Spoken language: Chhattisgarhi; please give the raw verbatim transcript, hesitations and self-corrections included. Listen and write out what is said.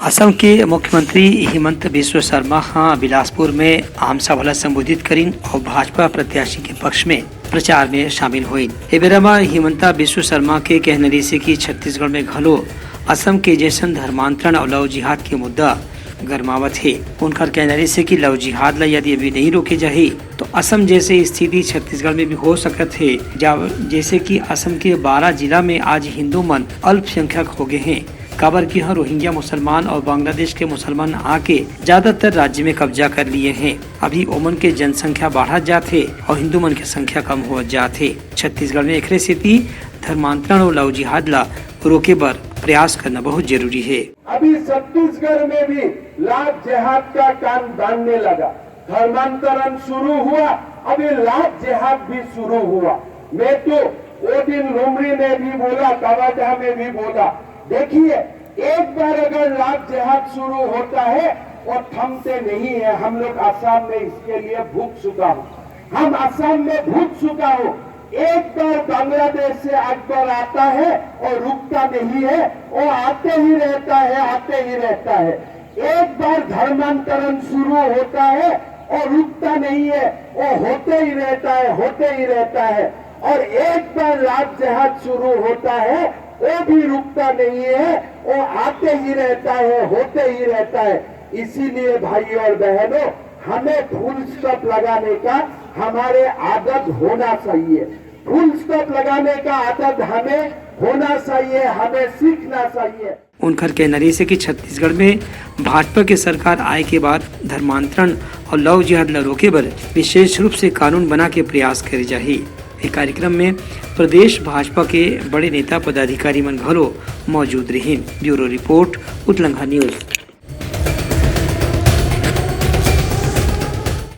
असम के मुख्यमंत्री हिमंत बिस्व शर्मा ह बिलासपुर में आम सभा ला संबोधित करिन अउ भाजपा प्रत्याशी के पक्ष में प्रचार में शामिल होइन। ए बेरा म हिमंता बिस्व शर्मा के कहना रहिसे कि छत्तीसगढ़ में घलो असम के जैसन धर्मांतरण अउ लव जिहाद के मुद्दा गरमावत हे। उनकर कहना रहिसे कि लव जिहाद ला यदि अभी नहीं रोके जाही, तो असम जैसे स्थिति छत्तीसगढ़ में भी हो सकत हे, जा-, जैसे कि असम के बारह जिला में आज हिंदू मन अल्पसंख्यक हो गए हैं, काबर कि यहाँ रोहिंग्या मुसलमान और बांग्लादेश के मुसलमान आके ज्यादातर राज्य में कब्जा कर लिए हैं। अभी ओमन के जनसंख्या बढ़त जात हे और हिंदू मन के संख्या कम होत जात हे। छत्तीसगढ़ में एकरे सेती धर्मांतरण और लव जिहाद ला रोके बर प्रयास करना बहुत जरूरी है। अभी छत्तीसगढ़ में भी लव जिहाद का कान बांधने लगा, धर्मांतरण शुरू हुआ, अभी लव जिहाद भी शुरू हुआ। मैं तो वो दिन लुमड़ी में भी बोला, कवर्धा में भी बोला, देखिए, एक बार अगर लव जिहाद शुरू होता है, वो थमते नहीं है। हम लोग असम में इसके लिए भुग चुका हूँ, हम असम में भुग चुका हूँ। एक बार बांग्लादेश से अकबर आता है और रुकता नहीं है, वो आते ही रहता है, आते ही रहता है। एक बार धर्मांतरण शुरू होता है और रुकता नहीं है, वो होते ही रहता है, होते ही रहता है। और एक बार लव जिहाद शुरू होता है, वो भी रुकता नहीं है, वो आते ही रहता है, होते ही रहता है। इसीलिए भाई और बहनों, हमें फुल स्टॉप लगाने का हमारे आदत होना चाहिए। फुल स्टॉप लगाने का आदत हमें होना चाहिए, हमें सीखना चाहिए। उनकर कहना रहिसे कि छत्तीसगढ़ में भाजपा के सरकार आए के बाद धर्मांतरण और लव जिहाद ला रोके बर विशेष रूप से कानून बना के प्रयास करे जाही। ए कार्यक्रम में प्रदेश भाजपा के बड़े नेता पदाधिकारी मन घलो मौजूद रहिन। Bureau report, Utlangha news.